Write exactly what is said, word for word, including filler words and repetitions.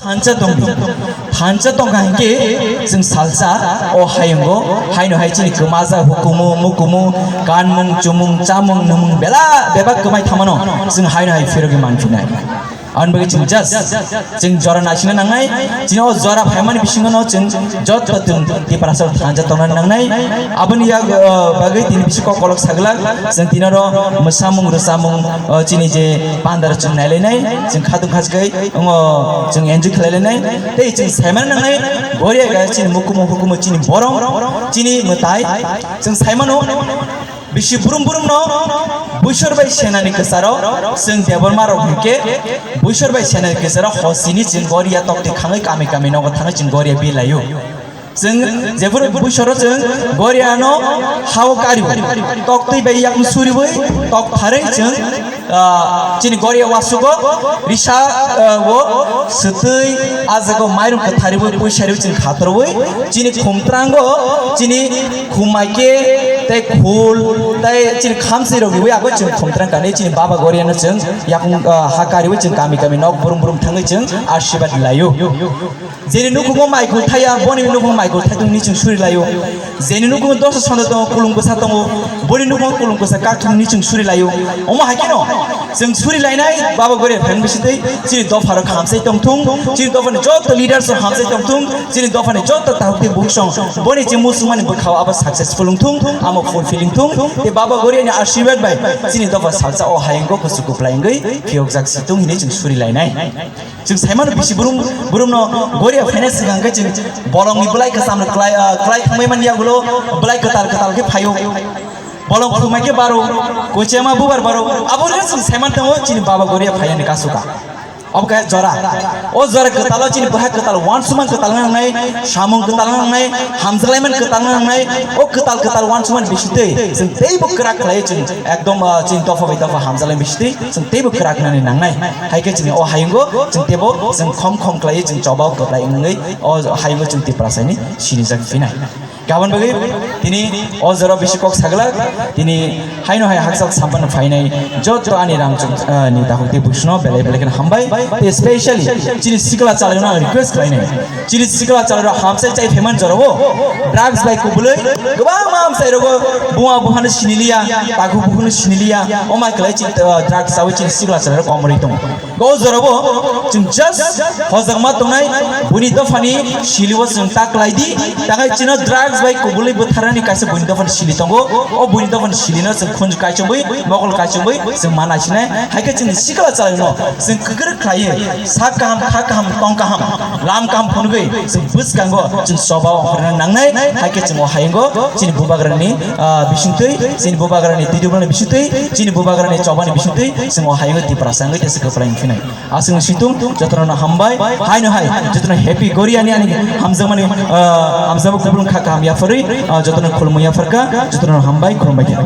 Thansa tongdi. Thansa tongkha hinkhe chwng salsa o hayungo, haino hai chini kwmaja hukumu, mukumu, kanmung, chumung, chamung, nwmung bela bebak kwmai thamano chwng haino hai phirogwi manphinai. Aboni bagwi chwng just chwng jora naisingna nangnai, chini o jora phaimani bisingono chwng joto chwng Tiprasa thansa tongna nangnai. Aboni yak, uh, bagwi tini bisi kok kolok saglak, chwng tinoro mwsamung, rwsamung, uh, chini je pandar chwng nailainai, chwng khatung khasgai, Wngo chwng enjoy khlai lainai, tei chwng saimano nangnai, Goria kha chini mukumu hukumu chini borong, chini mwtai, chwng saimano bisi brum brum no Buisor bai senani kwcharo, chwng Debbarma rok hinkhe Buisor bai senani kwcharo hosini chwng Goria tokti khangwi kami kami nogo thangwi chwng Goria bilaio. Chwng jephuru buisoro chwng Goriano hao kariwi, toktwi bai yakung suriwi, tok tharwi chwng, ah, chini Goria wasugo risa, ah, o swtwi, ah, jago mairung kwthariwi puisariwi chwng khatorwi, chini khumtrango, chini khumaike, tei khul, tei chini khamsirok riwi ago chwng khumtrang kani chini Baba Goriano chwng yakung, ah, ha kariwi chwng kami kami nok brum brum thangwi chwng ashirbad laio. Jeni nukhungo maikul thaya, boni nukhungo maikul thaitung ni chwng suri laio. Jeni nukhungo dosa sondo tongo, kulung bwsa tongo, boni nukhungo kulung bwsa kakthung ni chwng suri laio. Omo hai kheno chwng suri lainai, Baba Goria phaimani bisingtwi chini dopha rok hamsai tongthung, chini dopha ni joto leaders rok hamsai tongthung, chini dopha ni joto takhuk tei bukhuk song boni je muchungmani bwkhao abo successful wngthung, amo fulfilling thung. Tei Baba Goria ni ashirbad bai chini dopha salsa o hayungo kusu kuplai wngwi phiyokjak si thung hinwi chwng suri lainai. Chwng saimano bisi brum, brumno Goria phaina swkang khe chwng bolongni bwlai kwcham no klai, ah, klai thangbai mani yagulo bwlai kwtal kwtal khe phaio. Bolong khulumai khe baro, koichema bubar baro. Abo rwgeno chwng saiman tongo chini Baba Goria phaiyani kasuka. Obo khe jora. O jora kwtalo chini bwha kwtal uansukmani kwtal wngna nangnai, samung kwtal wngna nangnai, hamjaklaiman kwtal wngna nangnai. O kwtal kwtal uansukmani bisingtwi chwng teibo kwrak khlai chwng ekdom, ah, chini dopha bai dopha hamjaklai bisingtwi chwng teibo kwrak wngnani nangnai. Hai khe chini o hayungo chwng teibo chwng khom khom khlai chwng choba o kwplai wngwi o hayungo chwng Tiprasani sinijak phinai. Gabon bagwi tini o jora bisi kok saglak, tini haino hai hakchal sampan phainai joto ani rang chung, ah, ni dakhuk tei bukhuk no belai belai kheno hambai. Tei specially chini sikla chalairokno ang request khlainai. Chini sikla chalairok hamsai chai phaimani jorao drugs bai kubulwi kwbangma amchai rogo buma buphano siniliya, takhuk bukhukno siniliya, omai kwlai chini, ah, drugs chawi chini sikla chalairok komorwi tongo. Go jorabo chwng just hojagma tongnai, buini dophani silio chwng ta kwlai di, tangai chino drugs bai kubulwi bwtharnani kaisa buini dophani sili tongo, o buini dophani silino chwng khunju kaichomwi, mokol kaichomwi chwng ma naisinai, hai khe chwngni sikla chalaino chwng kwkrwk khlaiwi sak kaham, kha kaham, tong kaham, lam kaham phunugwi chwng bwskango chwng choba ongkhorna nangnai, hai khe chwng o hayungo chini bubagrani, ah, bisingtwi, chini bubagrani twidubrani bisingtwi, chini bubagrani chobani bisingtwi chwng o hayungo Tiprasa wngwi tesa kwplai wngphinai. Aswk situng jotono hambai, haino hai jotono happy Goriani ani hamjakmani, ah, hamjakma kubulung kha kaham yapharwi, ah, jotono khulumwi yapharkha, jotono hambai khulumbai kha.